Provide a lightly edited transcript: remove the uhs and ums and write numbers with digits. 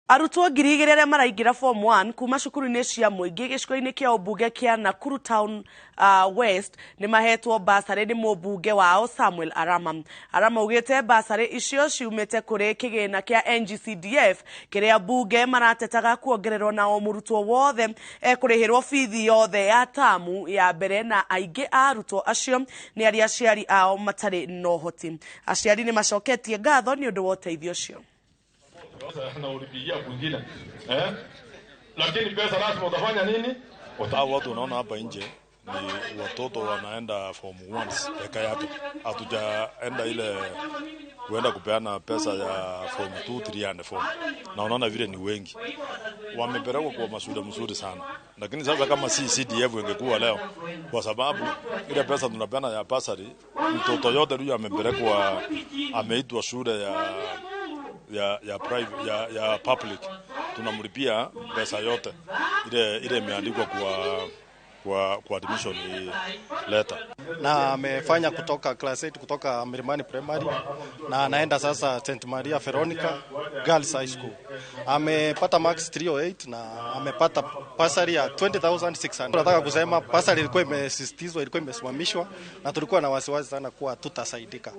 Arutwo 2,000 arĩa maraingĩra form 1 kuma cukuru-inĩ cia mũingĩ gĩcigo-inĩ kĩa ũmbunge kĩa Nakuru Town West nĩ mahetwo basarĩ nĩ mũmbunge wao Samuel Arama. Arama augĩte basarĩ icio ciumĩte kũrĩ kĩgĩna kĩa NGCDF kĩrĩa mbunge maratetaga kuongererwo na o mũrutwo wothe ekũrĩhĩrwo bithi yothe ya tamu ya mbere na aingĩ a arutwo acio nĩ arĩa aciari ao matarĩ na ũhoti. Aciari nĩ macoketie ngatho nĩ ũndũ wa ũteithio ũcio. Na ulipigia kwingine, eh? Lakini pesa lazima utafanya nini? Hao watu unaona hapa nje ni watoto wanaenda form 1 peke yake, hatujaenda ile kuenda kupeana pesa ya form 2, 3 and 4, na unaona vile ni wengi wamepelekwa kwa mashule mzuri sana, lakini sasa kama si CDF ingekuwa leo, kwa sababu ile pesa tunapeana ya basari, mtoto yote huyu amepelekwa, ameitwa shule ya private, ya public, tunamlipia pesa yote ile ile imeandikwa kwa admission letter. Na amefanya kutoka class 8 kutoka Milimani Primary na anaenda sasa St Maria Veronica Girls High School. Amepata marks 308 na amepata basari ya 20,600. Nataka kusema basari ilikuwa imesisitizwa, ilikuwa imesimamishwa na tulikuwa na wasiwasi sana kuwa tutasaidika.